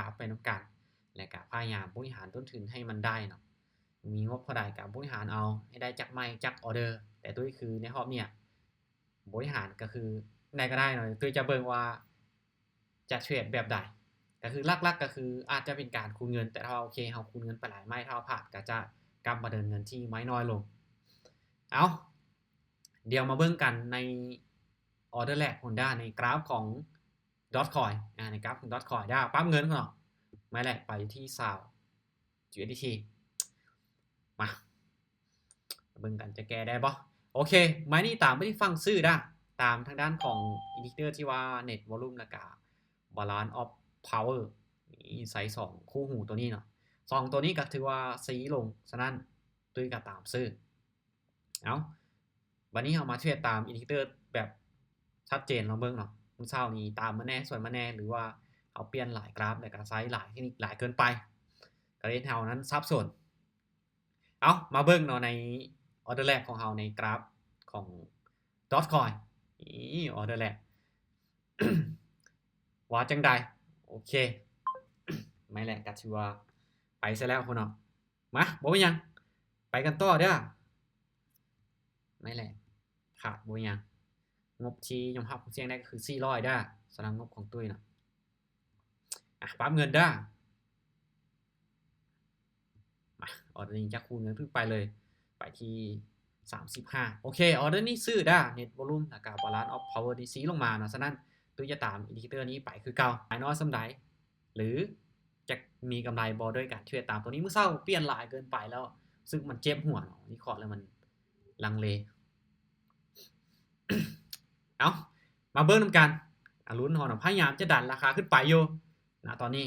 ປັບໄປນຳກັນ ແລະກະພະຍາຍາມບໍລິຫານຕົ້ນທຶນໃຫ້ມັນໄດ້ເນາະ. ມີງົບເທົ່າໃດກະບໍລິຫານເອົາໃຫ້ໄດ້ຈັກໄມ້ຈັກອໍເດີ. ແຕ່ຕຸ້ຍຄືໃນຮອບເນີ້ຍ ບໍລິຫານກະຄືແນວໃດກະໄດ້ເນາະ, ຕຸ້ຍຈະເບິ່ງວ່າຈະເທຣດແບບໃດ. ກະຄືຫຼັກໆກະຄືອາດຈະເປັນການຄູນເງິນ, ແຕ່ຖ້າວ່າໂອເຄ ເຮົາຄູນເງິນໄປຫຼາຍໄມ້ ຖ້າວ່າພາດກະຈະກັບມາເດີນເງິນທີ່ໄມ້ນ້ອຍລົງ. ເອົາ ດຽວມາເບິ່ງກັນໃນອໍເດີແລກພຸ້ນດາ ໃນກຣາຟຂອງ Dogecoin ອາ ໃນກຣາຟຂອງ Dogecoin ດາ ປັບເງິນເນາະ ໄມ້ແລກໄປຢູ່ທີ່ຊາວ USDT ມາ ເບິ່ງກັນຈະແກ້ໄດ້ບໍ່. ໂອເຄ ໄມ້ນີ້ຕາມໄປທີ່ຝັ່ງຊື້ດາ ຕາມທາງດ້ານຂອງ indicator ທີ່ວ່າ net volume ແລ້ວກະ balance of power ນີ້ໃສ່ສອງຄູ່ຫູໂຕນີ້ເນາະ. ສອງໂຕນີ້ກະຖືວ່າຊີ້ລົງ, ສະນັ້ນຕຸ້ຍກະຕາມຊື້. ເອົາ ບາດນີ້ເຮົາມາເທຣດຕາມ indicator ແບບຊັດເຈນລອງເບິ່ງເນາະ. ມື້ເຊົ້ານີ້ຕາມມາແດ່ ສວນມາແດ່ ຫຼືວ່າເຮົາປ່ຽນຫຼາຍກຣາຟ ແລ້ວກະໃຊ້ຫຼາຍເທັກນິກຫຼາຍເກີນໄປ ກະເຮັດໃຫ້ເຮົານັ້ນສັບສົນ. ເອົາ ມາເບິ່ງເນາະ ໃນອໍເດີແລກຂອງເຮົາ ໃນກຣາຟຂອງ Dogecoin ນີ້ ອໍເດີແລກ ວ່າຈັ່ງໃດ. ໂອເຄ ໄມ້ແລກກະຖືວ່າໄປຊະແລ້ວພຸ້ນເນາະ. ມາ ບໍ່ເປັນຫຍັງ ໄປກັນຕໍ່ເດີ. ໄມ້ແລກ ຂາດ ບໍ່ເປັນຫຍັງ. ງົບທີ່ຍອມຮັບຄວາມສ່ຽງໄດ້ກະຄືສີ່ຮ້ອຍເດີ ສຳລັບງົບຂອງຕຸ້ຍເນາະ. ອາ ປັບເງິນເດີ. ມາ ອໍເດີນີ້ຈະຄູນເງິນຂຶ້ນໄປເລີຍ ໄປທີ່ສາມສິບຫ້າ. ໂອເຄ ອໍເດີນີ້ຊື້ເດີ net volume ແລ້ວກະ balance of power ນີ້ຊີ້ລົງມາເນາະ. ສະນັ້ນ ຕຸ້ຍຈະຕາມ indicator ນີ້ໄປຄືເກົ່າ. ຫຼາຍນ້ອຍສ່ຳໃດ ຫຼືຈະມີກຳໄລບໍ່ດ້ວຍການເທຣດຕາມໂຕນີ້. ມື້ເຊົ້າປ່ຽນຫຼາຍເກີນໄປແລ້ວ ຮູ້ສຶກມັນເຈັບຫົວເນາະ, ວິເຄາະແລ້ວມັນລັງເລ. ເອົາ ມາເບິ່ງນຳກັນ. ອາລຸນເຮົານະ ພະຍາຍາມຈະດັນລາຄາຂຶ້ນໄປຢູ່ນະຕອນນີ້,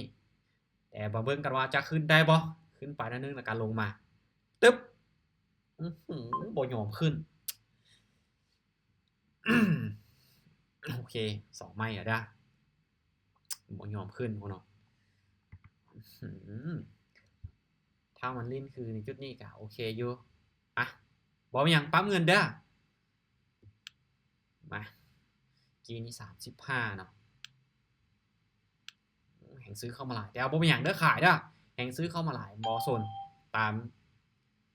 ແຕ່ມາເບິ່ງກັນວ່າຈະຂຶ້ນໄດ້ບໍ່? ຂຶ້ນໄປໜ້ອຍໜຶ່ງແລ້ວກະລົງມາ ຕຶບ ອືຫື ບໍ່ຍອມຂຶ້ນ. ໂອເຄ ສອງໄມ້ແລ້ວເດີ ບໍ່ຍອມຂຶ້ນພຸ້ນເນາະ. ອືຫື ຖ້າມັນຫຼິ້ນຄືໃນຈຸດນີ້ກະໂອເຄຢູ່. ອະ ບໍ່ມີຫຍັງ ປັບເງິນເດີ. ມາ ກີ້ນີ້ສາມສິບຫ້າເນາະ. ແຮງຊື້ເຂົ້າມາຫຼາຍ ແຕ່ວ່າບໍ່ເປັນຫຍັງເດີ ຂາຍເດີ. ແຮງຊື້ເຂົ້າມາຫຼາຍ ບໍ່ສົນ ຕາມ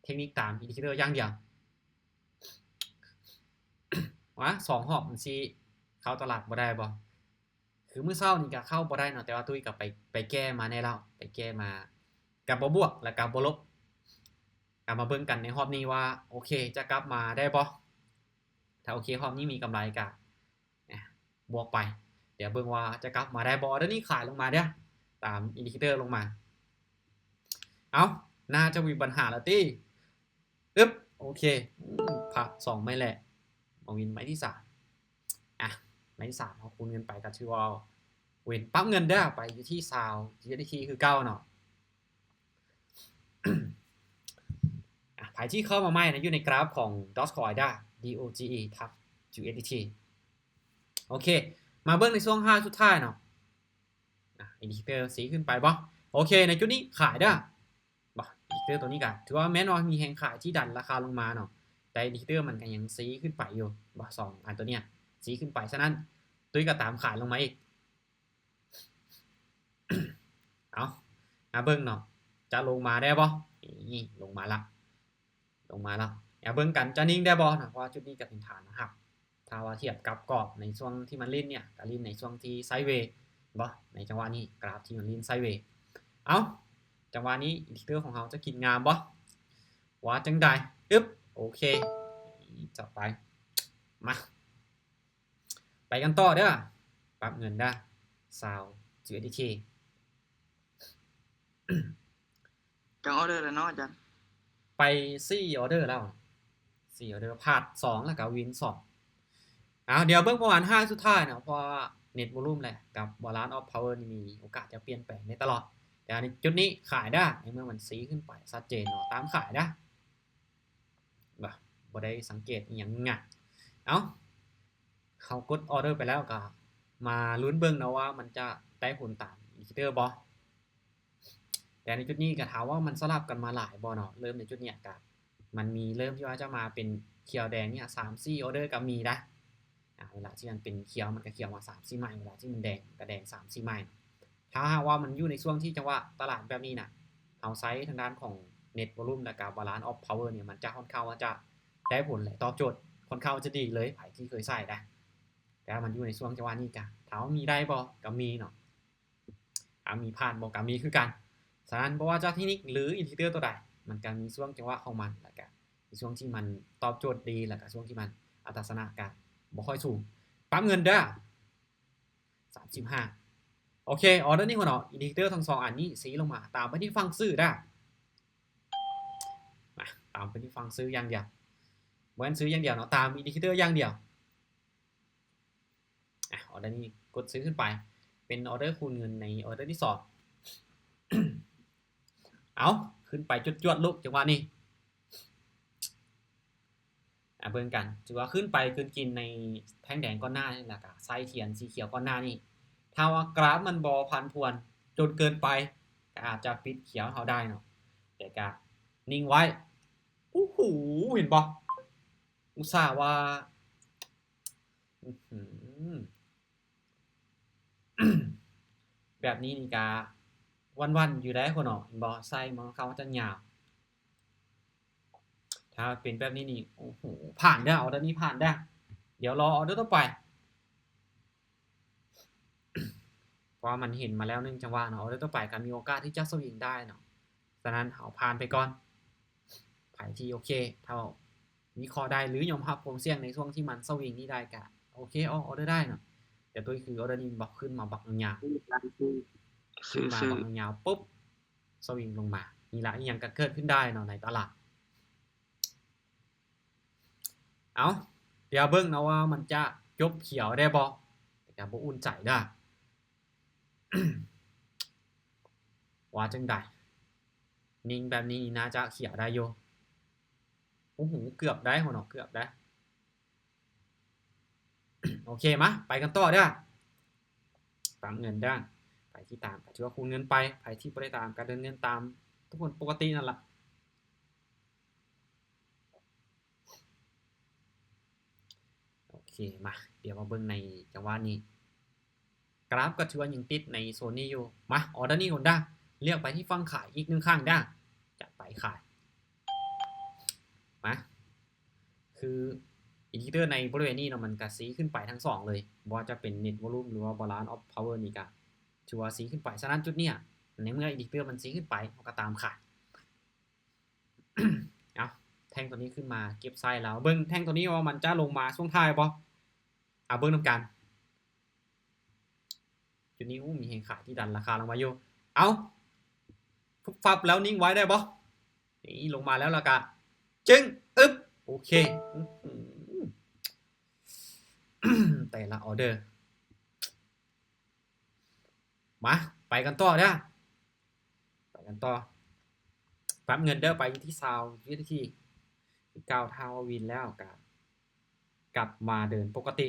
ເທັກນິກ ຕາມ indicator ຢ່າງດຽວ. ວ່າສອງຮອບມັນຊິເຂົ້າຕະຫຼາດບໍ່ໄດ້ບໍ່? ຄືມື້ເຊົ້ານີ້ກະເຂົ້າບໍ່ໄດ້ເນາະ, ແຕ່ວ່າຕຸ້ຍກະໄປ ໄປແກ້ມາແນ່ແລ້ວ ໄປແກ້ມາ ກະບໍ່ບວກ ແລ້ວກະບໍ່ລົບ. ກະມາເບິ່ງກັນໃນຮອບນີ້ວ່າ ໂອເຄ ຈະກັບມາໄດ້ບໍ່? ຖ້າໂອເຄ ຮອບນີ້ມີກຳໄລກະ ອ່ະ ບວກໄປ. ດຽວເບິ່ງວ່າຈະກັບມາໄດ້ບໍ່. ດຽວນີ້ຂາຍລົງມາເດີ ຕາມ indicator ລົງມາ. ເອົ້າ ໜ້າຈະມີບັນຫາແລ້ວຕິ. ອຶບ ໂອເຄ ອືມ ພາດສອງໄມ້ແລກ ມາວິນໄມ້ທີສາມ. ອ່ະ ໄມ້ທີສາມເຮົາຄູນເງິນໄປ ກະຖືວ່າວິນ. ປັບເງິນເດີ ໄປຢູ່ທີ່ຊາວ USDT ຄືເກົ່າເນາະ. ອ່ະ ໃຜທີ່ເຂົ້າມາໃໝ່ນະ ຢູ່ໃນກຣາຟຂອງ Dogecoin ດາ D O G E ທັບ USDT. ໂອເຄ ມາເບິ່ງໃນຊ່ວງຫ້າສຸດທ້າຍເນາະ. ອ່ະ indicator ຊີ້ຂຶ້ນໄປບໍ່? ໂອເຄ ໃນຈຸດນີ້ຂາຍເດີ. ບໍ່ indicator ໂຕນີ້ກະຖືວ່າແມ່ນວ່າມີແຮງຂາຍທີ່ດັນລາຄາລົງມາເນາະ, ແຕ່ indicator ມັນກະຍັງຊີ້ຂຶ້ນໄປຢູ່. ບໍ່ ສອງອັນໂຕເນີ້ຍຊີ້ຂຶ້ນໄປ, ສະນັ້ນຕຸ້ຍກະຕາມຂາຍລົງມາອີກ. ເອົາ ມາເບິ່ງເນາະ ຈະລົງມາໄດ້ບໍ່? ນີ້ ລົງມາລະ ລົງມາລະ. ມາເບິ່ງກັນຈະນິ່ງໄດ້ບໍ່ເນາະ, ເພາະວ່າຈຸດນີ້ກະເປັນຖານຮັບ. ຖ້າວ່າທຽບກັບກອບໃນຊ່ວງທີ່ມັນຫຼິ້ນເນີ້ຍ ກະຫຼິ້ນໃນຊ່ວງທີ່ໄຊເວ ເຫັນບໍ່? ໃນຈັງຫວະນີ້ ກຣາຟທີ່ມັນຫຼິ້ນໄຊເວ. ເອົ້າ ຈັງຫວະນີ້ indicator ຂອງເຮົາຈະກິນງາມບໍ່? ວ່າຈັ່ງໃດ? ອຶບ ໂອເຄ ຈັດໄປ. ມາ ໄປກັນຕໍ່ເດີ. ປັບເງິນເດີ ຊາວ USDT. ຈັກອໍເດີແລ້ວເນາະອາຈານ? ໄປສີ່ອໍເດີແລ້ວ ສີ່ອໍເດີ ພາດສອງ ແລ້ວກະວິນສອງ. ເອົາ ດຽວເບິ່ງປະມານຫ້າສຸດທ້າຍເນາະ, ເພາະວ່າ net volume ແຫຼະ ກັບ balance of power ນີ້ມີໂອກາດຈະປ່ຽນແປງໄດ້ຕະຫຼອດ. ແຕ່ໃນຈຸດນີ້ຂາຍເດີ ໃນເມື່ອມັນຊີ້ຂຶ້ນໄປຊັດເຈນເນາະ, ຕາມຂາຍເດີ. ບໍ່ ບໍ່ໄດ້ສັງເກດອີ່ຫຍັງງາຍ. ເອົ້າ ເຮົາກົດອໍເດີໄປແລ້ວ ກະມາລຸ້ນເບິ່ງເນາະວ່າມັນຈະໄດ້ຜົນຕາມ indicator ບໍ່. ແຕ່ໃນຈຸດນີ້ກະຖາມວ່າມັນສະຫຼັບກັນມາຫຼາຍບໍ່ເນາະ, ເລີ່ມໃນຈຸດນີ້ກະມັນມີເລີ່ມທີ່ວ່າຈະມາເປັນຂຽວແດງເນີ້ຍ ສາມສີ່ອໍເດີກະມີໄດ໋. ອາ ເວລາທີ່ມັນເປັນຂຽວ ມັນກະຂຽວມາສາມສີ່ໄມ້, ເວລາທີ່ມັນແດງ ມັນກະແດງສາມສີ່ໄມ້. ຖ້າຫາກວ່າມັນຢູ່ໃນຊ່ວງທີ່ຈັງຫວະຕະຫຼາດແບບນີ້ນະ ເຮົາໃຊ້ທາງດ້ານຂອງ Net Volume ແລ້ວກະ Balance of Power ນີ້ ມັນຈະຄ່ອນຂ້າງວ່າຈະໄດ້ຜົນ ແລະ ຕອບໂຈດ ຄ່ອນຂ້າງວ່າຈະດີເລີຍ. ໃຜທີ່ເຄີຍໃຊ້ນະ ແຕ່ວ່າມັນຢູ່ໃນຊ່ວງຈັງຫວະນີ້ກະ ຖາມວ່າມີໄດ້ບໍ່ ກະມີເນາະ ຖາມມີຜ່ານບໍ່ ກະມີຄືກັນ. ສະນັ້ນ ບໍ່ວ່າຈະເທັກນິກ ຫຼື ອິນດິເຄເຕີຕົວໃດ ມັນກະມີຊ່ວງຈັງຫວະຂອງມັນ ແລ້ວກະມີຊ່ວງທີ່ມັນຕອບໂຈດດີ ແລ້ວກະຊ່ວງທີ່ມັນ ອັດຕາຊະນະກະບໍ່ຄ່ອຍສູງ. ປັບເງິນເດີ້ ສາມສິບຫ້າ. ໂອເຄ ອອເດີນີ້ພຸ້ນເນາະ ອິນດິເຄເຕີທັງສອງອັນນີ້ຊີ້ລົງມາ ຕາມໄປທີ່ຝັ່ງຊື້ເດີ້ ມາ ຕາມໄປທີ່ຝັ່ງຊື້ຢ່າງດຽວ ບໍ່ແມ່ນຊື້ຢ່າງດຽວເນາະ ຕາມອິນດິເຄເຕີຢ່າງດຽວ. ອາ ອອເດີນີ້ກົດຊື້ຂຶ້ນໄປ ເປັນອອເດີຄູນເງິນໃນອອເດີທີສອງ. ເອົາ ຂຶ້ນໄປຈວດໆ ລູກ ຈັງຫວະນີ້ ອາ ເບິ່ງກັນ ຖືວ່າຂຶ້ນໄປກືນກິນໃນແທ່ງແດງກ່ອນໜ້ານີ້ ແລ້ວກະໃສ່ທຽນສີຂຽວກ່ອນໜ້ານີ້. ຖ້າວ່າກຣາຟມັນບໍ່ຜັນຜວນຈົນເກີນໄປ ກະອາດຈະປິດຂຽວໃຫ້ເຮົາໄດ້ເນາະ ແຕ່ກະນິ່ງໄວ້. ໂອ້ໂຫ ເຫັນບໍ່? ອຸດສ່າວ່າ ອືຫື ແບບນີ້ນີ້ກະວັ່ນໆ ຢູ່ໄດ໋ ຄົນເນາະ ເຫັນບໍ່? ໄຊມັນຂ້ອນຂ້າງຈະຍາວ. ຖ້າເປັນແບບນີ້ນີ້ ໂອ້ໂຫ ຜ່ານເດີ້ ອອເດີນີ້ຜ່ານເດີ້. ດຽວລໍອອເດີຕໍ່ໄປ ເພາະວ່າມັນເຫັນມາແລ້ວໜຶ່ງຈັງຫວະເນາະ ອອເດີຕໍ່ໄປກະມີໂອກາດທີ່ຈະສະວິງໄດ້ເນາະ. ສະນັ້ນ ເຮົາຜ່ານໄປກ່ອນ. ໃຜທີ່ໂອເຄ ຖ້າວິເຄາະໄດ້ ຫຼື ຍອມຮັບຄວາມສ່ຽງໃນຊ່ວງທີ່ມັນສະວິງນີ້ໄດ້ ກະໂອເຄ ອອກອອເດີໄດ້ເນາະ. ແຕ່ໂຕນີ້ຄືອອເດີນີ້ບັກຂຶ້ນມາບັກຍາວໆ ຂຶ້ນມາບັກຍາວໆ ປຶບ ສະວິງລົງມາ. ນີ້ລະ ອີ່ຫຍັງກະເກີດຂຶ້ນໄດ້ເນາະໃນຕະຫຼາດ. ເອົາ ດຽວເບິ່ງເນາະວ່າມັນຈະຈົບຂຽວໄດ້ບໍ່? ແຕ່ກະບໍ່ອຸ່ນໃຈເດີ້ ວ່າຈັ່ງໃດ? ນິ່ງແບບນີ້ໜ້າຈະຂຽວໄດ້ຢູ່. ໂອ້ໂຫ ເກືອບໄດ໋ ຫົວເນາະ ເກືອບໄດ໋. ໂອເຄ ມາ ໄປກັນຕໍ່ເດີ້. ຕາມເງິນເດີ້ ໃຜທີ່ຕາມກະຖືວ່າຄູນເງິນໄປ ໃຜທີ່ບໍ່ໄດ້ຕາມກະເດີນເງິນຕາມທຸກຄົນປົກກະຕິນັ້ນລະ. ໂອເຄ ມາ ດຽວມາເບິ່ງໃນຈັງຫວະນີ້ ກຣາຟກະຖືວ່າຍັງຕິດໃນໂຊນນີ້ຢູ່. ມາ ອອເດີນີ້ກ່ອນເດີ້ ເລືອກໄປທີ່ຝັ່ງຂາຍອີກໜຶ່ງຄັ້ງເດີ້ ຈະໄປຂາຍ. ມາ ຄືອິນດິເຄເຕີໃນບໍລິເວນນີ້ເນາະ ມັນກະຊີ້ຂຶ້ນໄປທັງສອງເລີຍ ບໍ່ວ່າຈະເປັນ Net Volume ຫຼືວ່າ Balance of Power ນີ້ກະຖືວ່າຊີ້ຂຶ້ນໄປ. ສະນັ້ນ ຈຸດນີ້ ໃນເມື່ອອິນດິເຄເຕີມັນຊີ້ຂຶ້ນໄປ ເຮົາກະຕາມຂາຍ. ເອົາ ແທ່ງໂຕນີ້ຂຶ້ນມາເກັບໄຊແລ້ວ ເບິ່ງແທ່ງໂຕນີ້ວ່າມັນຈະລົງມາຊ່ວງທ້າຍບໍ່? ເອົາ ເບິ່ງນຳກັນ. ຈຸດນີ້ ໂອ້ ມີແຮງຂາຍທີ່ດັນລາຄາລົງມາຢູ່. ເອົາ ຟຶບຟັບ ແລ້ວນິ່ງໄວ້ໄດ້ບໍ່? ນີ້ລົງມາແລ້ວ ແລ້ວກະ ຈຶ້ງ ອຶບ ໂອເຄ ອືຫື ແຕ່ລະອອເດີ. ມາ ໄປກັນຕໍ່ເດີ້ ໄປກັນຕໍ່. ປັບເງິນເດີ້ ໄປທີ່ຊາວວິນາທີ ຄືເກົ່າ. ຖ້າວ່າວິນແລ້ວກະກັບມາເດີນປົກກະຕິ.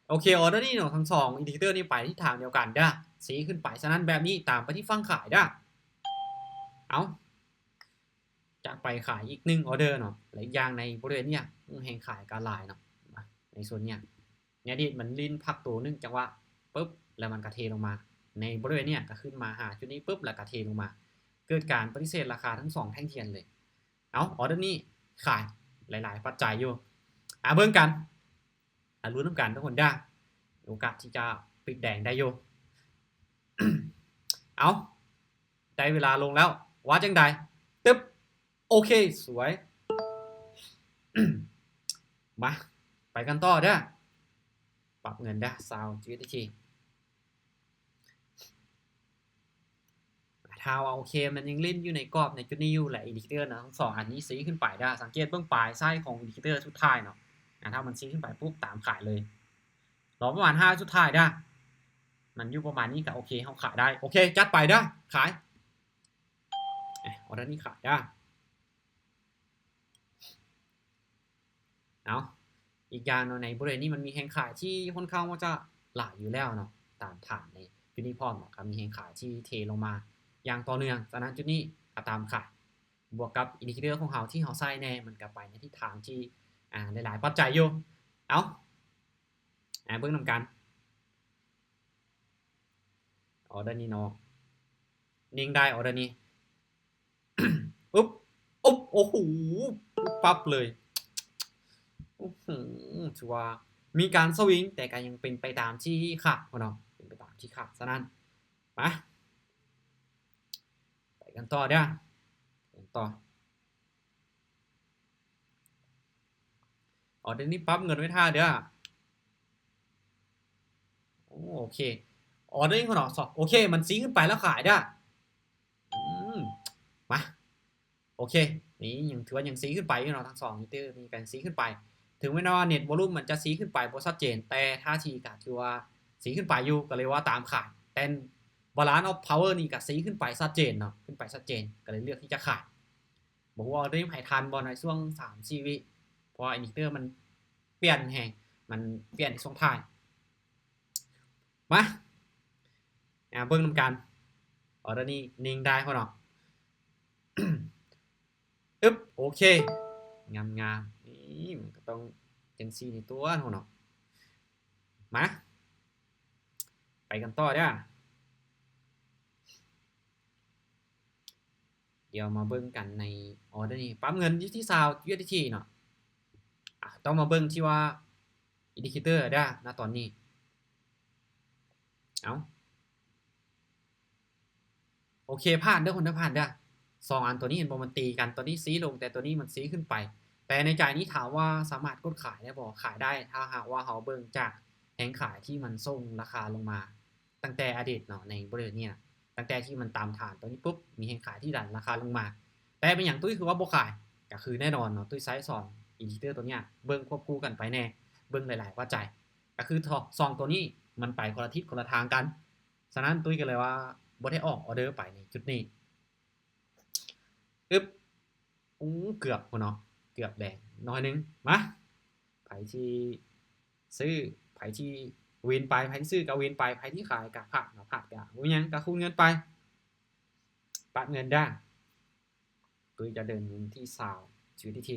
ໂອເຄ ອອເດີນີ້ເນາະ ທັງສອງອິນດິເຄເຕີນີ້ໄປທິດທາງດຽວກັນເດີ້ ຊີ້ຂຶ້ນໄປ. ສະນັ້ນ ແບບນີ້ຕາມໄປທີ່ຝັ່ງຂາຍເດີ້. ເອົາ ຈະໄປຂາຍອີກໜຶ່ງອອເດີເນາະ ແລະ ອີກຢ່າງໃນບໍລິເວນນີ້ ແຮງຂາຍກະຫຼາຍເນາະ ໃນໂຊນນີ້. ໃນອະດີດມັນຫຼິ້ນພັກໂຕໜຶ່ງຈັງຫວະ ປຶບ ແລ້ວມັນກະເທລົງມາ ໃນບໍລິເວນນີ້ກະຂຶ້ນມາຫາຈຸດນີ້ ປຶບ ແລ້ວກະເທລົງມາ ເກີດການປະຕິເສດລາຄາທັງສອງແທ່ງທຽນເລີຍ. ເອົາ ອອເດີນີ້ຂາຍ ຫຼາຍໆປັດໄຈຢູ່. ອາ ເບິ່ງກັນ ອາ ລຸ້ນນຳກັນທຸກຄົນເດີ້ ໂອກາດທີ່ຈະປິດແດງໄດ້ຢູ່. ເອົາ ໄດ້ເວລາລົງແລ້ວ ວ່າຈັ່ງໃດ? ຕຶບ ໂອເຄ ສວຍ. ມາ ໄປກັນຕໍ່ເດີ້ ປັບເງິນເດີ້ ຊາວຈີເອສທີ. ຖ້າວ່າໂອເຄ ມັນຍັງຫຼິ້ນຢູ່ໃນກອບໃນຈຸດນີ້ຢູ່ ແລະ ອິນດິເຄເຕີເນາະ ທັງສອງອັນນີ້ຊີ້ຂຶ້ນໄປເດີ້ ສັງເກດເບິ່ງປາຍຊ້າຍຂອງອິນດິເຄເຕີສຸດທ້າຍເນາະ. ອາ ຖ້າມັນຊີ້ຂຶ້ນໄປປຸບ ຕາມຂາຍເລີຍ. ລໍປະມານຫ້າວິນາທີສຸດທ້າຍເດີ້ ມັນຢູ່ປະມານນີ້ກະໂອເຄ ເຮົາຂາຍໄດ້. ໂອເຄ ຈັດໄປເດີ້ ຂາຍ. ອາ ອອເດີນີ້ຂາຍເດີ້. ເອົາ ອີກຢ່າງເນາະ ໃນບໍລິເວນນີ້ມັນມີແຮງຂາຍທີ່ຄ່ອນຂ້າງວ່າຈະຫຼາຍຢູ່ແລ້ວເນາະ ຕາມຖານໃນຈຸດນີ້ພ້ອມເນາະ ກະມີແຮງຂາຍທີ່ເທລົງມາຢ່າງຕໍ່ເນື່ອງ. ສະນັ້ນ ຈຸດນີ້ກະຕາມຂາຍ ບວກກັບອິນດິເຄເຕີຂອງເຮົາທີ່ເຮົາໃຊ້ແດ່ ມັນກະໄປໃນທິດທາງທີ່ ອາ ຫຼາຍໆປັດໄຈຢູ່. ເອົາ ອາ ເບິ່ງນຳກັນ. ອອເດີນີ້ເນາະ ເນັ່ງໄດ້ອອເດີນີ້ ອຶບ ອຶບ ໂອ້ໂຫ ປັບເລີຍ ໂອ້ໂຫ ຖືວ່າມີການສະວິງ ແຕ່ກໍຍັງເປັນໄປຕາມທີ່ຄາດເນາະ ເປັນໄປຕາມທີ່ຄາດ. ສະນັ້ນ ມາ ໄປກັນຕໍ່ເດີ້ ໄປກັນຕໍ່. ອໍ ດຽວນີ້ປັບເງິນໄວ້ຖ້າເດີ້. ໂອເຄ ອໍ ດຽວນີ້ເນາະ ໂອເຄ ມັນຊີ້ຂຶ້ນໄປແລ້ວຂາຍເດີ້. ອືມ ມາ ໂອເຄ ນີ້ຍັງ ຖືວ່າຍັງຊີ້ຂຶ້ນໄປຢູ່ເນາະ ທັງສອງອີເທີນີ້ກໍຊີ້ຂຶ້ນໄປ. ເຖິງແມ່ນວ່າເນັດວອລຸ່ມມັນຈະຊີ້ຂຶ້ນໄປບໍ່ຊັດເຈນ ແຕ່ທ່າທີກໍຖືວ່າຊີ້ຂຶ້ນໄປຢູ່ ກໍເລີຍວ່າຕາມຂາຍ. ແຕ່ Balance of Power ນີ້ກໍຊີ້ຂຶ້ນໄປຊັດເຈນເນາະ ຂຶ້ນໄປຊັດເຈນ ກໍເລີຍເລືອກທີ່ຈະຂາຍ. ບໍ່ຮູ້ວ່າໄດ້ໃຜທັນບໍ່ໃນຊ່ວງສາມສີ່ວິ ເພາະວ່າ indicator ມັນປ່ຽນແຮງ ມັນປ່ຽນໃນຊ່ວງທ້າຍ. ມາ ອາ ເບິ່ງນຳກັນ ອໍ ດຽວນີ້ເນັ່ງໄດ້ເນາະ. ອຶບ ໂອເຄ ງາມໆ ນີ້ມັນກໍຕ້ອງຈັ່ງຊີ້ນີ້ຕົວະເນາະ. ມາ ໄປກັນຕໍ່ເດີ້. ດຽວມາເບິ່ງກັນໃນອໍເດີນີ້ ປັບເງິນຢູ່ທີ່ຊາວ USDT ເນາະ. ອາ ຕ້ອງມາເບິ່ງທີ່ວ່າ indicator ເດີ້ ນະຕອນນີ້. ເອົາ ໂອເຄ ຜ່ານເດີ້ຄົນເດີ້ ຜ່ານເດີ້. ສອງອັນຕົວນີ້ເຫັນບໍ່ ມັນຕີກັນ ຕົວນີ້ຊີ້ລົງ ແຕ່ຕົວນີ້ມັນຊີ້ຂຶ້ນໄປ. ແຕ່ໃນໃຈນີ້ຖາມວ່າສາມາດກົດຂາຍໄດ້ບໍ່? ຂາຍໄດ້ ຖ້າຫາກວ່າເຮົາເບິ່ງຈາກແຮງຂາຍທີ່ມັນສົ່ງລາຄາລົງມາ ຕັ້ງແຕ່ອະດີດເນາະ ໃນບໍລິເວນນີ້ນະ ຕັ້ງແຕ່ທີ່ມັນຕາມຖານຕົວນີ້ປຸບ ມີແຮງຂາຍທີ່ດັນລາຄາລົງມາ. ແຕ່ເປັນຫຍັງຕຸ້ຍຄືວ່າບໍ່ຂາຍ? ກໍຄືແນ່ນອນເນາະ ຕຸ້ຍໃຊ້ສອງ indicator ຕົວເນີ້ຍ ເບິ່ງຄວບຄູ່ກັນໄປແດ່ ເບິ່ງຫຼາຍໆປັດໄຈ ກໍຄືສອງຕົວນີ້ມັນໄປຄົນລະທິດຄົນລະທາງກັນ. ສະນັ້ນຕຸ້ຍກໍເລີຍວ່າບໍ່ໄດ້ອອກອໍເດີໄປໃນຈຸດນີ້. ອຶບ ໂອ້ ເກືອບພຸ້ນເນາະ ເກືອບແດງໜ້ອຍໜຶ່ງ. ມາ ໃຜທີ່ຊື້ ໃຜທີ່ວິນໄປ ໃຜທີ່ຊື້ກໍວິນໄປ ໃຜທີ່ຂາຍກໍພາດເນາະ ພາດກໍບໍ່ມີຫຍັງ ກໍຄູນເງິນໄປ ປະເງິນເດີ້. ຕຸ້ຍຈະເດີນເງິນທີ່ຊາວ USDT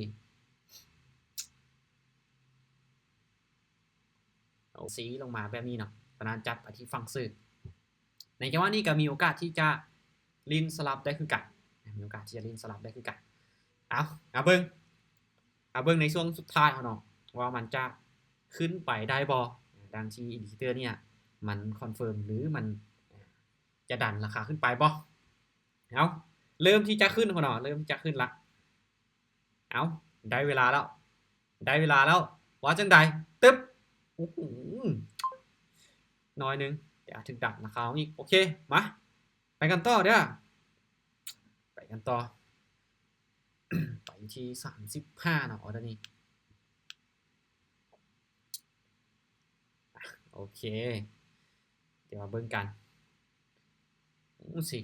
ຊີ້ລົງມາແບບນີ້ເນາະ ສະນັ້ນຈັດໄປທີ່ຝັ່ງຊື້. ໃນຈັງຫວະນີ້ກໍມີໂອກາດທີ່ຈະຫຼິ້ນສະຫຼັບໄດ້ຄືກັນ ມີໂອກາດທີ່ຈະຫຼິ້ນສະຫຼັບໄດ້ຄືກັນ. ເອົາ ມາເບິ່ງ ມາເບິ່ງໃນຊ່ວງສຸດທ້າຍເຮົາເນາະ ວ່າມັນຈະຂຶ້ນໄປໄດ້ບໍ່ ດັ່ງທີ່ indicator ເນີ້ຍມັນ confirm ຫຼືມັນຈະດັນລາຄາຂຶ້ນໄປບໍ່. ເອົາ ເລີ່ມທີ່ຈະຂຶ້ນເນາະ ເລີ່ມທີ່ຈະຂຶ້ນລະ. ເອົາ ໄດ້ເວລາແລ້ວ ໄດ້ເວລາແລ້ວ ວ່າຈັ່ງໃດ? ຕຶບ ໂອ້ໂຫ ໜ້ອຍໜຶ່ງ ແຕ່ຖືກດັນລາຄາອອກອີກ. ໂອເຄ ມາ ໄປກັນຕໍ່ເດີ້ ໄປກັນຕໍ່ ໄປຢູ່ທີ່ສາມສິບຫ້າເນາະ ອໍເດີນີ້. ໂອເຄ ດຽວມາເບິ່ງກັນ. ໂອ້ ຊິ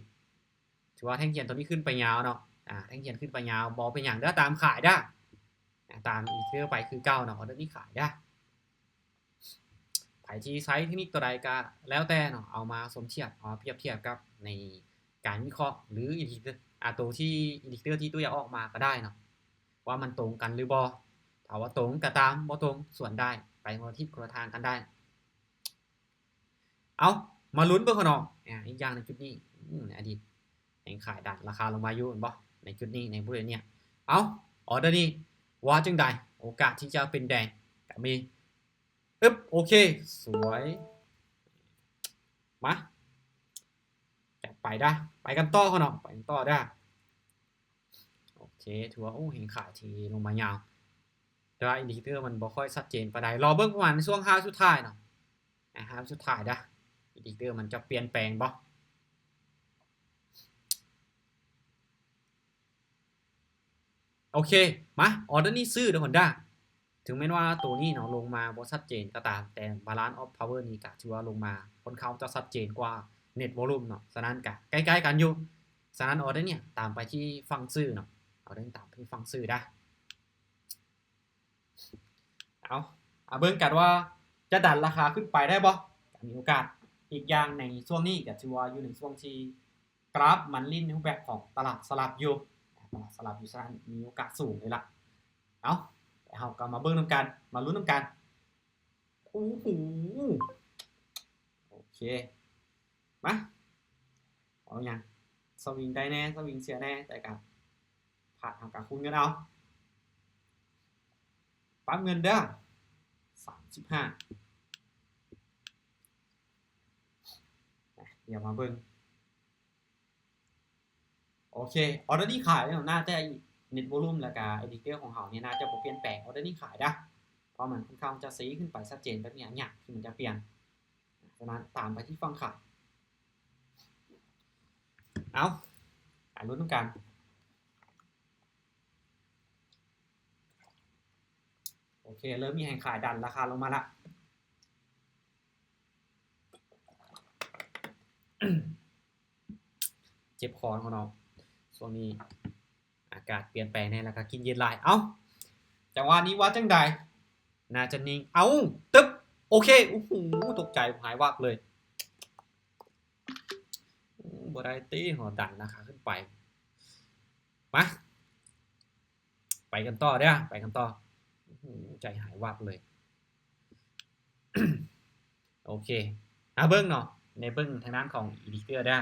ຖືວ່າແທ່ງທຽນຕົວນີ້ຂຶ້ນໄປຍາວເນາະ ອາ ແທ່ງທຽນຂຶ້ນໄປຍາວ ບໍ່ເປັນຫຍັງເດີ້ ຕາມຂາຍເດີ້ ອາ ຕາມ indicator ໄປຄືເກົ່າເນາະ ອໍເດີນີ້ຂາຍເດີ້. ໃຜທີ່ໃຊ້ເທັກນິກຕົວໃດກໍແລ້ວແຕ່ເນາະ ເອົາມາສົມທຽບ ເອົາມາປຽບທຽບກັບໃນການວິເຄາະ ຫຼື indicator ອາ ຕົວທີ່ indicator ທີ່ຕົວຢ່າງອອກມາກໍໄດ້ເນາະ ວ່າມັນຕົງກັນຫຼືບໍ່. ຖ້າວ່າຕົງກໍຕາມ ບໍ່ຕົງສ່ວນໄດ້ ໄປຄົນລະທິດຄົນລະທາງກັນໄດ້. ເອົາ ມາລຸ້ນເບິ່ງເນາະ ອາ ອີກຢ່າງໃນຈຸດນີ້ ອືມ ໃນອະດີດແຮງຂາຍດັນລາຄາລົງມາຢູ່ ເຫັນບໍ່ ໃນຈຸດນີ້ ໃນບໍລິເວນເນີ້ຍ. ເອົາ ອໍເດີນີ້ວ່າຈັ່ງໃດ? ໂອກາດທີ່ຈະເປັນແດງກໍມີ. ອຶບ ໂອເຄ ສວຍ ມາ ຈັດໄປເດີ້ ໄປກັນຕໍ່ເນາະ ໄປກັນຕໍ່ເດີ້. ໂອເຄ ຖືວ່າ ໂອ້ ແຮງຂາຍທີ່ລົງມາຍາວ ແຕ່ວ່າ indicator ມັນບໍ່ຄ່ອຍຊັດເຈນປານໃດ ລໍເບິ່ງປະມານໃນຊ່ວງຮາບສຸດທ້າຍເນາະ ອາ ຮາບສຸດທ້າຍເດີ້ indicator ມັນຈະປ່ຽນແປງບໍ່. ໂອເຄ ມາ ອໍເດີນີ້ຊື້ເດີ້ຄົນເດີ້. ເຖິງແມ່ນວ່າໂຕນີ້ເນາະ ລົງມາບໍ່ຊັດເຈນກໍຕາມ ແຕ່ Balance of Power ນີ້ກໍຖືວ່າລົງມາຄ່ອນຂ້າງຈະຊັດເຈນກວ່າ Net Volume ເນາະ ສະນັ້ນກໍໃກ້ໆກັນຢູ່. ສະນັ້ນ ອໍເດີນີ້ຕາມໄປທີ່ຝັ່ງຊື້ເນາະ ອໍເດີນີ້ຕາມໄປທີ່ຝັ່ງຊື້ເດີ້. ເອົາ ມາເບິ່ງກັນວ່າຈະດັນລາຄາຂຶ້ນໄປໄດ້ບໍ່? ກໍມີໂອກາດ. ອີກຢ່າງໃນຊ່ວງນີ້ກໍຖືວ່າຢູ່ໃນຊ່ວງທີ່ກຣາຟມັນຫຼິ້ນໃນຮູບແບບຂອງຕະຫຼາດສະຫຼັບຢູ່ ຕະຫຼາດສະຫຼັບຢູ່ ສະນັ້ນມີໂອກາດສູງເລີຍລະ. ເອົາ ແລ້ວເຮົາກໍມາເບິ່ງນຳກັນ ມາລຸ້ນນຳກັນ. ໂອ້ໂຫ ໂອເຄ ມາ ບໍ່ຫຍັງ ສະວິງໄດ້ແດ່ ສະວິງເສຍແດ່ ແຕ່ກະພາດເຮົາກະຄູນເງິນເອົາ ປັບເງິນເດີ້ ສາມສິບຫ້າ ດຽວມາເບິ່ງ. ໂອເຄ ອໍເດີນີ້ຂາຍເນາະ ໜ້າຈະ net volume ແລ້ວກະ indicator ຂອງເຮົານີ້ໜ້າຈະບໍ່ປ່ຽນແປງ ອໍເດີນີ້ຂາຍເດີ້ ເພາະມັນຄ່ອນຂ້າງຈະຊີ້ຂຶ້ນໄປຊັດເຈນແບບນີ້ ຍາກທີ່ມັນຈະປ່ຽນ. ສະນັ້ນຕາມໄປທີ່ຝັ່ງຂາຍ. ເອົາ ການລຸ້ນນຳກັນ. ໂອເຄ ເລີ່ມມີແຮງຂາຍດັນລາຄາລົງມາລະ. ເຈັບຄໍເນາະ ຊ່ວງນີ້ອາກາດປ່ຽນແປງແດ່ ແລ້ວກະກິນເຢັນຫຼາຍ. ເອົ້າ ຈັງຫວະນີ້ວ່າຈັ່ງໃດ? ໜ້າຈະນິ່ງ. ເອົ້າ ຕຶບ ໂອເຄ ໂອ້ໂຫ ຕົກໃຈ ຫາຍວັບເລີຍ. ໂອ້ ບໍ່ໄດ້ຕິ ເຮົາດັນລາຄາຂຶ້ນໄປ. ມາ ໄປກັນຕໍ່ເດີ້ ໄປກັນຕໍ່. ໂອ້ໂຫ ໃຈຫາຍວັບເລີຍ. ໂອເຄ ມາເບິ່ງເນາະ ໃນເບິ່ງທາງດ້ານຂອງ indicator ເດີ້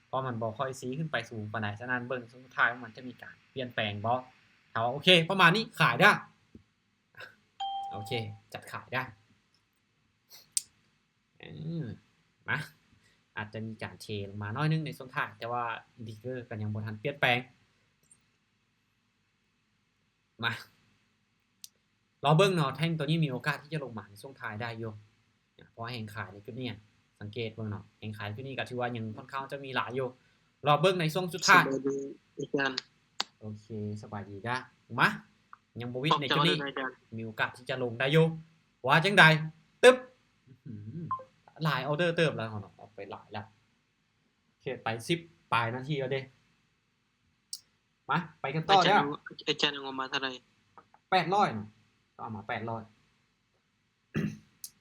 ເພາະມັນບໍ່ຄ່ອຍຊີ້ຂຶ້ນໄປສູງປານໃດ. ສະນັ້ນເບິ່ງຊ່ວງສຸດທ້າຍວ່າມັນຈະມີການປ່ຽນແປງບໍ່. ຖ້າວ່າໂອເຄ ປະມານນີ້ ຂາຍເດີ້. ໂອເຄ ຈັດຂາຍເດີ້. ເອີ ມາ ອາດຈະມີການເທລົງມາໜ້ອຍໜຶ່ງໃນຊ່ວງທ້າຍ ແຕ່ວ່າ indicator ກໍຍັງບໍ່ທັນປ່ຽນແປງ. ມາ ລໍເບິ່ງເນາະ ແທ່ງໂຕນີ້ມີໂອກາດທີ່ຈະລົງມາໃນຊ່ວງທ້າຍໄດ້ຢູ່ ເພາະວ່າແຮງຂາຍໃນຈຸດນີ້ ສັງເກດເບິ່ງເນາະ ແຮງຂາຍໃນຈຸດນີ້ກໍຖືວ່າຍັງຄ່ອນຂ້າງຈະມີຫຼາຍຢູ່. ລໍເບິ່ງໃນຊ່ວງສຸດທ້າຍ. ສະບາຍດີອາຈານ. ໂອເຄ ສະບາຍດີເດີ້. ມາ ຍັງບໍ່ວິດໃນຈຸດນີ້ ມີໂອກາດທີ່ຈະລົງໄດ້ຢູ່. ວ່າຈັ່ງໃດ? ຕຶບ ອືຫື ຫຼາຍອໍເດີເຕີບແລ້ວເນາະ ອອກໄປຫຼາຍແລ້ວ. ໂອເຄ ໄປສິບປາຍນາທີແລ້ວເດ້. ມາ ໄປກັນຕໍ່ເດີ້. ອາຈານເອົາມາເທົ່າໃດ? ແປດຮ້ອຍເນາະ ເອົາມາແປດຮ້ອຍ.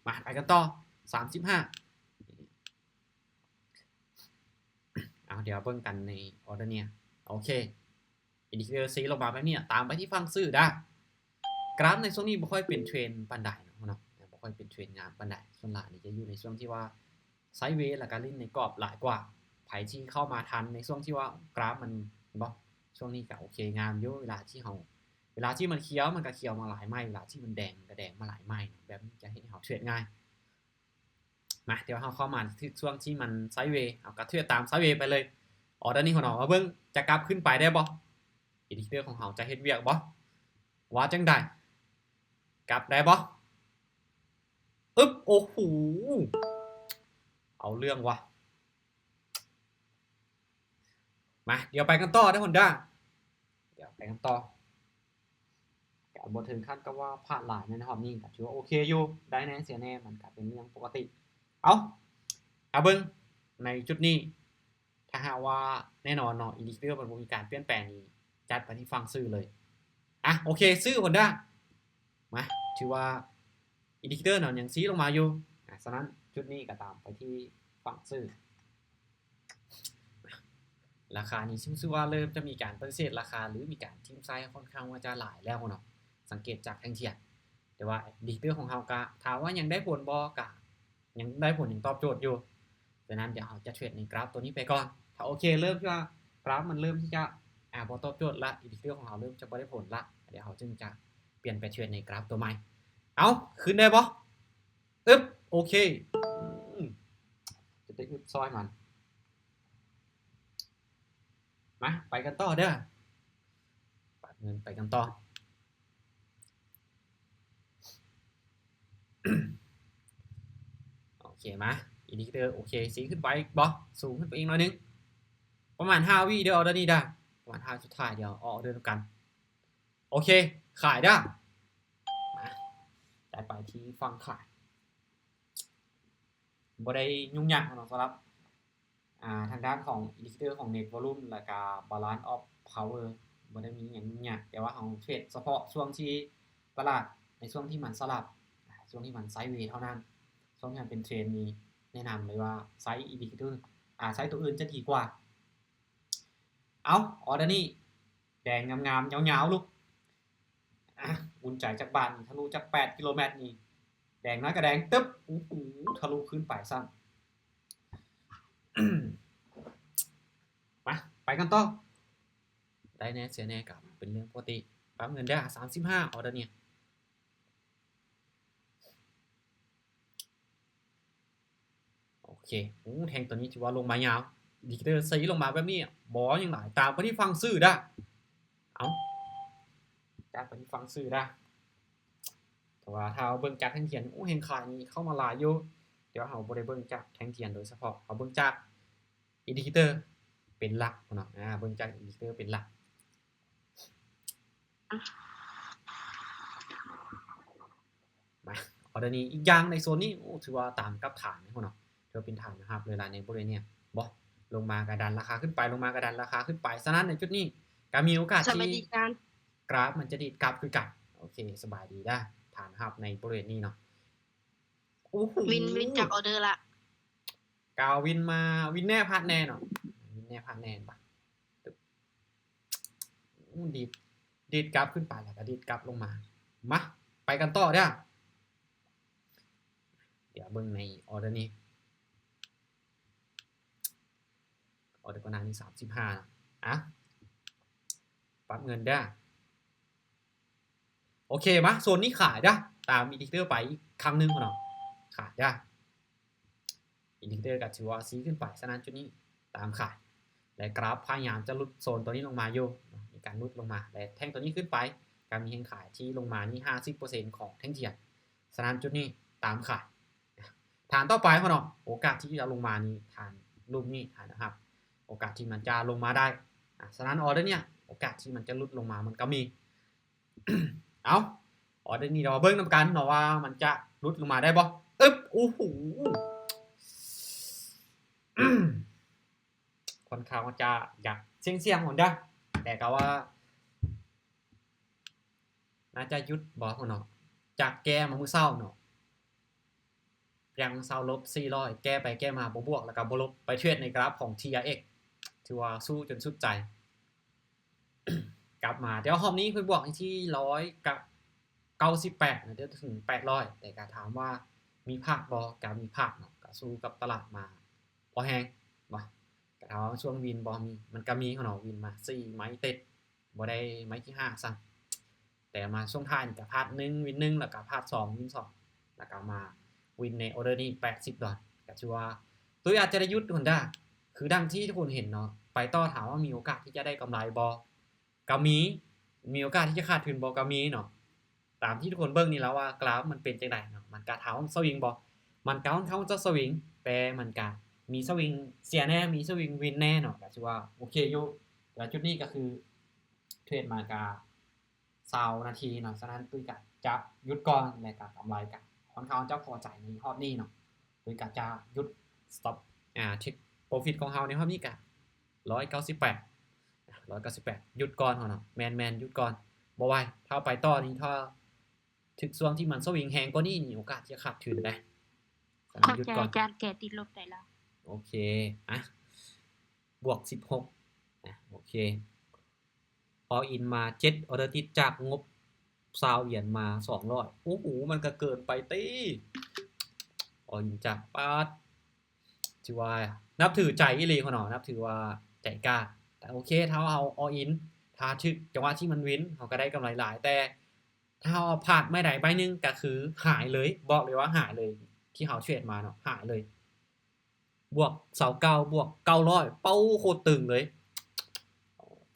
ມາ ໄປກັນຕໍ່ ສາມສິບຫ້າ. ເອົາ ດຽວເບິ່ງກັນໃນອໍເດີນີ້. ໂອເຄ indicator ຊີ້ລົງມາແບບນີ້ ຕາມໄປທີ່ຝັ່ງຊື້ເດີ້. ກຣາຟໃນຊ່ວງນີ້ບໍ່ຄ່ອຍເປັນເທຣນປານໃດເນາະ ບໍ່ຄ່ອຍເປັນເທຣນງາມປານໃດ. ສ່ວນຫຼາຍນີ້ຈະຢູ່ໃນຊ່ວງທີ່ວ່າ ໄຊເວ ແລ້ວກະຫຼິ້ນໃນກອບຫຼາຍກວ່າ. ໃຜທີ່ເຂົ້າມາທັນໃນຊ່ວງທີ່ວ່າກຣາຟມັນ ເຫັນບໍ່ ຊ່ວງນີ້ກະໂອເຄງາມຢູ່. ເວລາທີ່ເຮົາ ເວລາທີ່ມັນຂຽວ ມັນກະຂຽວມາຫຼາຍໄມ້ ເວລາທີ່ມັນແດງ ມັນກະແດງມາຫຼາຍໄມ້. ແບບນີ້ຈະເຮັດໃຫ້ເຮົາເທຣດງ່າຍ. ມາ ດຽວເຮົາເຂົ້າມາຖືກຊ່ວງທີ່ມັນໄຊເວ ເຮົາກະເທຣດຕາມໄຊເວໄປເລີຍ. ອໍເດີນີ້ຂອງເຮົາ ມາເບິ່ງຈະກັບຂຶ້ນໄປໄດ້ບໍ່? indicator ຂອງເຮົາຈະເຮັດວຽກບໍ່? ວ່າຈັ່ງໃດ? ກັບໄດ້ບໍ່? ອຶບ ໂອ້ໂຫ ເອົາເລື່ອງວ່າ. ມາ ດຽວໄປກັນຕໍ່ເດີ້ ຮອນດ້າ ດຽວໄປກັນຕໍ່. ກະບໍ່ເຖິງຂັ້ນກັບວ່າພາດຫຼາຍໃນຮອບນີ້ ກະຖືວ່າໂອເຄຢູ່ ໄດ້ແດ່ເສຍແດ່ ມັນກະເປັນເລື່ອງປົກກະຕິ. ເອົາ ມາເບິ່ງໃນຈຸດນີ້ ຖ້າຫາກວ່າ ແນ່ນອນເນາະ indicator ມັນບໍ່ມີການປ່ຽນແປງນີ້ ຈັດໄປທີ່ຝັ່ງຊື້ເລີຍ. ອ່ະ ໂອເຄ ຊື້ ຮອນດ້າ. ມາ ຖືວ່າ indicator ເນາະ ຍັງຊີ້ລົງມາຢູ່. ອ່ະ ສະນັ້ນຈຸດນີ້ກໍຕາມໄປທີ່ຝັ່ງຊື້. ລາຄານີ້ຮູ້ສຶກວ່າເລີ່ມຈະມີການປະຕິເສດລາຄາ ຫຼື ມີການຖິ້ມໃສ່ຄ່ອນຂ້າງວ່າຈະຫຼາຍແລ້ວເນາະ ສັງເກດຈາກແທ່ງທຽນ. ແຕ່ວ່າ indicator ຂອງເຮົາກະ ຖາມວ່າຍັງໄດ້ຜົນບໍ່? ກະຍັງໄດ້ຜົນ ຍັງຕອບໂຈດຢູ່. ສະນັ້ນດຽວເຮົາຈະເທຣດໃນກຣາຟໂຕນີ້ໄປກ່ອນ. ຖ້າໂອເຄ ເລີ່ມທີ່ວ່າກຣາຟມັນເລີ່ມທີ່ຈະ ອ່າ ບໍ່ຕອບໂຈດລະ indicator ຂອງເຮົາເລີ່ມຈະບໍ່ໄດ້ຜົນລະ ດຽວເຮົາຈຶ່ງຈະປ່ຽນໄປເທຣດໃນກຣາຟໂຕໃໝ່. ເອົ້າ ຂຶ້ນໄດ້ບໍ່? ອຶບ ໂອເຄ ອືມ ຈະໄດ້ອຶບຊ່ອຍມັນ. ມາ ໄປກັນຕໍ່ເດີ້ ປາກເງິນ ໄປກັນຕໍ່. ໂອເຄ ມາ indicator ໂອເຄ ຊີ້ຂຶ້ນໄປບໍ່? ສູງຂຶ້ນໄປອີກໜ້ອຍໜຶ່ງ ປະມານຫ້າວິເດີ້ ອໍເດີນີ້ເດີ້ ປະມານຫ້າ ສຸດທ້າຍ ດຽວອອກອໍເດີນຳກັນ. ໂອເຄ ຂາຍເດີ້. ມາ ໄດ້ໄປທີ່ຝັ່ງຂາຍ ບໍ່ໄດ້ຫຍຸ້ງຍາກເນາະ ສຳລັບ ອ່າ ທາງດ້ານຂອງ indicator ຂອງ net volume ແລ້ວກະ balance of power ບໍ່ໄດ້ມີຫຍັງຫຍຸ້ງຍາກ ແຕ່ວ່າເຮົາເທຣດສະເພາະຊ່ວງທີ່ຕະຫຼາດ ໃນຊ່ວງທີ່ມັນສະຫຼັບ ຊ່ວງທີ່ມັນໄຊເວເທົ່ານັ້ນ. ຊ່ວງທີ່ມັນເປັນເທຣນນີ້ ແນະນຳເລີຍວ່າໃຊ້ indicator ອ່າ ໃຊ້ໂຕອື່ນຈະດີກວ່າ. ເອົ້າ ອໍເດີນີ້ ແດງງາມໆ ຍາວໆ ລູກ ອ່ະ ອຸ່ນໃຈຈັກບາດນີ້ ທະລຸຈັກແປດກິໂລແມັດນີ້ ແດງນ້ອຍກະແດງ ຕຶບ ໂອ້ໂຫ ທະລຸຂຶ້ນໄປຊ້ຳ. ອືມ ໄປກັນຕໍ່. ໄດ້ແດ່ເສຍແດ່ກໍເປັນເລື່ອງປົກກະຕິ. ປັບເງິນເດີ ສາມສິບຫ້າ ອໍເດີນີ້. ໂອເຄ. ໂອ້ ແທ່ງຕົວນີ້ຖືວ່າລົງມາຍາວ. ອິນດິເຄເຕີຊີ້ລົງມາແບບນີ້ ບໍ່ຫຍັງຫຼາຍ. ຕາມໄປທີ່ຝັ່ງຊື້ເດີ. ເອົາ ຕາມໄປທີ່ຝັ່ງຊື້ເດີ. ເພາະວ່າຖ້າເຮົາເບິ່ງຈາກແທ່ງທຽນ ໂອ້ ແຮງຂາຍນີ້ເຂົ້າມາຫຼາຍຢູ່. ແຕ່ວ່າເຮົາບໍ່ໄດ້ເບິ່ງຈາກແທ່ງທຽນໂດຍສະເພາະ, ເຮົາເບິ່ງຈາກອິນດິເຄເຕີເປັນຫຼັກເນາະ. ອາ ເບິ່ງຈາກອິນດິເຄເຕີເປັນຫຼັກ. ມາ ອໍເດີນີ້ ອີກຢ່າງໃນໂຊນນີ້ ໂອ້ ຖືວ່າຕາມກັບຖານເນາະ, ຖືວ່າເປັນຖານແນວຮັບເລີຍລະໃນບໍລິເວນນີ້. ບໍ່ ລົງມາກໍດັນລາຄາຂຶ້ນໄປ, ລົງມາກໍດັນລາຄາຂຶ້ນໄປ. ສະນັ້ນໃນຈຸດນີ້ກໍມີໂອກາດທີ່ກຣາຟມັນຈະດີດກັບຄືກັນ. ໂອເຄ ສະບາຍດີເດີ ຖານຮັບໃນບໍລິເວນນີ້ເນາະ. ໂອ້ໂຫ ວິນ ວິນຈັກອໍເດີລະ. ກາວວິນມາ ວິນແນ່ພາດແນ່ເນາະ, ວິນແນ່ພາດແນ່ປະ. ໂອ້ ດີດ ດີດກັບຂຶ້ນໄປ ແລ້ວກໍດີດກັບລົງມາ. ມາ ໄປກັນຕໍ່ເດີ. ດຽວເບິ່ງໃນອໍເດີນີ້ ອໍເດີກ່ອນໜ້ານີ້ ສາມສິບຫ້າ ນະ. ອະ ປັບເງິນເດີ. ໂອເຄ ມາ ໂຊນນີ້ຂາຍເດີ. ຕາມອິນດິເຄເຕີໄປອີກຄັ້ງໜຶ່ງເນາະ, ຂາຍເດີ. ອິນດິເຄເຕີກໍຖືວ່າຊີ້ຂຶ້ນໄປ, ສະນັ້ນຈຸດນີ້ຕາມຂາຍ ແລະ ກຣາຟພະຍາຍາມຈະຫຼຸດໂຊນຕົວນີ້ລົງມາຢູ່, ມີການຫຼຸດລົງມາ ແລະ ແທ່ງຕົວນີ້ຂຶ້ນໄປ ກໍມີແຮງຂາຍທີ່ລົງມານີ້ ຫ້າສິບເປີເຊັນຂອງແທ່ງທຽນ. ສະນັ້ນຈຸດນີ້ຕາມຂາຍ. ຖານຕໍ່ໄປເນາະ, ໂອກາດທີ່ຈະລົງມານີ້ ຖານລຸ່ມນີ້ ຖານແນວຮັບ ໂອກາດທີ່ມັນຈະລົງມາໄດ້. ອາ ສະນັ້ນອໍເດີເນຍ ໂອກາດທີ່ມັນຈະຫຼຸດລົງມາມັນກໍມີ. ເອົາ ອໍເດີນີ້ ເຮົາເບິ່ງນຳກັນເນາະວ່າມັນຈະຫຼຸດລົງມາໄດ້ບໍ່. ອຶບ ໂອ້ໂຫ ຄ່ອນຂ້າງຈະຢາກສ່ຽງໆ ພຸ້ນເດີ, ແຕ່ກໍວ່າໜ້າຈະຢຸດບໍ່ເນາະ. ຈາກແກ້ມາມື້ເຊົ້າເນາະ, ແກ້ມາມື້ເຊົ້າລົບສີ່ຮ້ອຍ, ແກ້ໄປແກ້ມາບໍ່ບວກ ແລ້ວກໍບໍ່ລົບ, ໄປເທຣດໃນກຣາຟຂອງ ທີອາເອັກ ຖືວ່າສູ້ຈົນສຸດໃຈ. ກັບມາ ແຕ່ວ່າຮອບນີ້ເພິ່ນບວກໃຫ້ທີ່ຮ້ອຍເກົ້າສິບແປດນະ, ຈະເຖິງແປດຮ້ອຍ, ແຕ່ກໍຖາມວ່າມີພາດບໍ່? ກໍມີພາດເນາະ, ກໍສູ້ກັບຕະຫຼາດມາພໍແຮງເນາະ. ກໍຖາມວ່າຊ່ວງວິນບໍ່? ມີ, ມັນກໍມີເນາະ, ວິນມາສີ່ໄມ້ຕິດ, ບໍ່ໄດ້ໄມ້ທີຫ້າຊ້ຳ. ແຕ່ມາຊ່ວງທ້າຍນີ້ກໍພາດໜຶ່ງ ວິນໜຶ່ງ ແລ້ວກໍພາດສອງ ວິນສອງ ແລ້ວກໍມາວິນໃນອໍເດີນີ້ແປດສິບດອນ. ກໍຖືວ່າຕຸ້ຍອາດຈະໄດ້ຢຸດ Honda ຄືດັ່ງທີ່ທຸກຄົນເຫັນເນາະ. ໄປຕໍ່ ຖາມວ່າມີໂອກາດທີ່ຈະໄດ້ກຳໄລບໍ່? ກໍມີ. ມີໂອກາດທີ່ຈະຂາດທຶນບໍ່? ກໍມີເນາະ. ຕາມທີ່ທຸກຄົນເບິ່ງນີ້ແຫຼະວ່າກຣາຟມັນເປັນຈັ່ງໃດເນາະ, ມັນກະເທົາສະວິງບໍ່? ມັນກະຄ່ອນຂ້າງຈະສະວິງ, ແຕ່ມັນກະມີສະວິງເສຍແດ່ ມີສະວິງວິນແດ່ເນາະ, ກະຖືວ່າໂອເຄຢູ່. ແຕ່ວ່າຈຸດນີ້ກໍຄືເທຣດມາກະຊາວນາທີເນາະ, ສະນັ້ນຕຸ້ຍກະຈະຢຸດກ່ອນ ແລະກະກຳໄລກະຄ່ອນຂ້າງຈະພໍໃຈໃນຮອບນີ້ເນາະ. ຕຸ້ຍກະຈະຢຸດ stop ອາ take profit ຂອງເຮົາໃນຮອບນີ້ກະຮ້ອຍເກົ້າສິບແປດ ຮ້ອຍເກົ້າສິບແປດ ຢຸດກ່ອນເນາະ. ແມ່ນໆ ຢຸດກ່ອນ ບໍ່ໄຫວ. ຖ້າໄປຕໍ່ນີ້ ຖ້າ ຖືກຊ່ວງທີ່ມັນສະວິງແຮງກວ່ານີ້ນີ້ ໂອກາດທີ່ຈະຂາດທຶນໄດ໋. ສະນັ້ນຢຸດກ່ອນ. ຂອບໃຈອາຈານ ແກະຕິດລົບໄດ້ແລ້ວ. ໂອເຄ ອະ ບວກສິບຫົກ ອະ ໂອເຄ ອອລອິນມາເຈັດອໍເດີຕິດ ຈາກງົບຊາວຫຼຽນມາສອງຮ້ອຍ. ໂອ້ໂຫ ມັນກະເກີນໄປຕິ. ອອລອິນຈາກ ປາດ ຖືວ່ານັບຖືໃຈອີ່ຫຼີເນາະ, ນັບຖືວ່າໃຈກ້າ. ແຕ່ໂອເຄ ຖ້າເຮົາເອົາ all in ຖ້າຖືກຈັງຫວະທີ່ມັນວິນ ເຮົາກໍໄດ້ກຳໄລຫຼາຍ, ແຕ່ຖ້າເຮົາເອົາພາດໄມ້ໃດໄມ້ໜຶ່ງ ກໍຄືຫາຍເລີຍ, ບອກເລີຍວ່າຫາຍເລີຍ, ທີ່ເຮົາເທຣດມາເນາະ ຫາຍເລີຍ. ບວກຊາວເກົ້າ ບວກເກົ້າຮ້ອຍ ເປົ້າ ໂຄດຕຶງເລີຍ.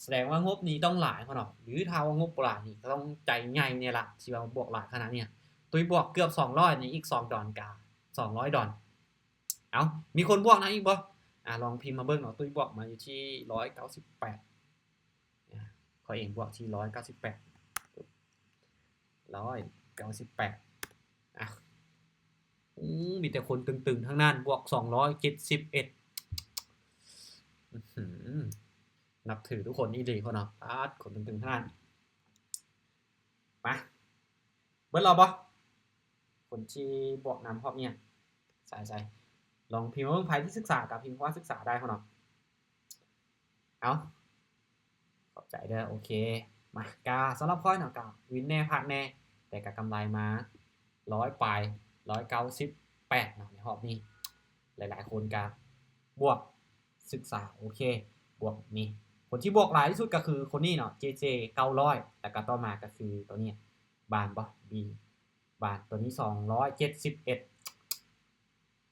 ສະແດງວ່າງົບນີ້ຕ້ອງຫຼາຍເນາະ, ຫຼືຖ້າວ່າງົບບໍ່ຫຼາຍນີ້ ກໍຕ້ອງໃຈໃຫຍ່ແນ່ລະ ທີ່ວ່າບວກຫຼາຍຂະໜາດນີ້. ຕຸ້ຍບວກເກືອບສອງຮ້ອຍ ໃນອີກສອງດອນ ກະສອງຮ້ອຍດອນ. ເອົ້າ ມີຄົນບວກນຳອີກບໍ່? ອາ ລອງພິມມາເບິ່ງເນາະ. ຕຸ້ຍບວກມາຢູ່ທີ່ຮ້ອຍເກົ້າສິບແປດ ອາ ຂ້ອຍເອງບວກທີ່ຮ້ອຍເກົ້າສິບແປດ ຮ້ອຍເກົ້າສິບແປດ. ອາ ໂອ້ ມີແຕ່ຄົນຕຶງໆ ທັງນັ້ນ, ບວກສອງຮ້ອຍເຈັດສິບເອັດ. ອືຫື ນັບຖືທຸກຄົນອີ່ຫຼີເນາະ. ປາດ ຄົນຕຶງໆ ທັງນັ້ນ. ມາ ເບິດແລ້ວບໍ່? ຄົນທີ່ບວກນຳຮອບນີ້ ໃສໆ? ລອງພິມເບິ່ງ ໃຜທີ່ສຶກສາກໍພິມຄຳວ່າສຶກສາໄດ້ເນາະ. ເອົາ ຂອບໃຈເດີ. ໂອເຄ ມາ ກະສຳລັບຂ້ອຍເນາະ ກະວິນແນ່ພາດແນ່ ແຕ່ກະກຳໄລມາຮ້ອຍປາຍ ຮ້ອຍເກົ້າສິບແປດເນາະ ໃນຮອບນີ້. ຫຼາຍໆຄົນກະບວກ ສຶກສາ. ໂອເຄ ບວກນີ້ ຄົນທີ່ບວກຫຼາຍທີ່ສຸດກໍຄືຄົນນີ້ເນາະ ເຈເຈ ເກົ້າຮ້ອຍ ແລ້ວກໍຕໍ່ມາກໍຄືຕົວນີ້ ບານບໍ ບີ ບານ ຕົວນີ້ສອງຮ້ອຍເຈັດສິບເອັດ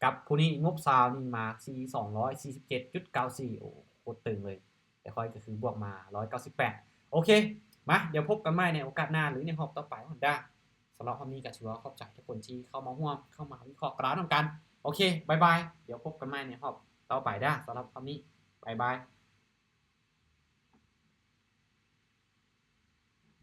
ກັບຜູ້ນີ້ງົບຊາວນີ້ມາສີ່ ສອງຮ້ອຍສີ່ສິບເຈັດຈຸດເກົ້າສີ່ ໂອ້ ໂຄດຕຶງເລີຍ ແຕ່ຂ້ອຍກໍຄືບວກມາຮ້ອຍເກົ້າສິບແປດ ໂອເຄ ມາ ດຽວພົບກັນໃໝ່ໃນໂອກາດໜ້າ ຫຼື ໃນຮອບຕໍ່ໄປພຸ້ນດາ. ສຳລັບຮອບນີ້ກໍຖືວ່າຂອບໃຈທຸກຄົນທີ່ເຂົ້າມາຮ່ວມ ເຂົ້າມາວິເຄາະກຣາຟນຳກັນ ໂອເຄ ບາຍບາຍ ດຽວພົບກັນໃໝ່ໃນຮອບຕໍ່ໄປດາ. ສຳລັບຮອບນີ້ ບາຍບາຍ.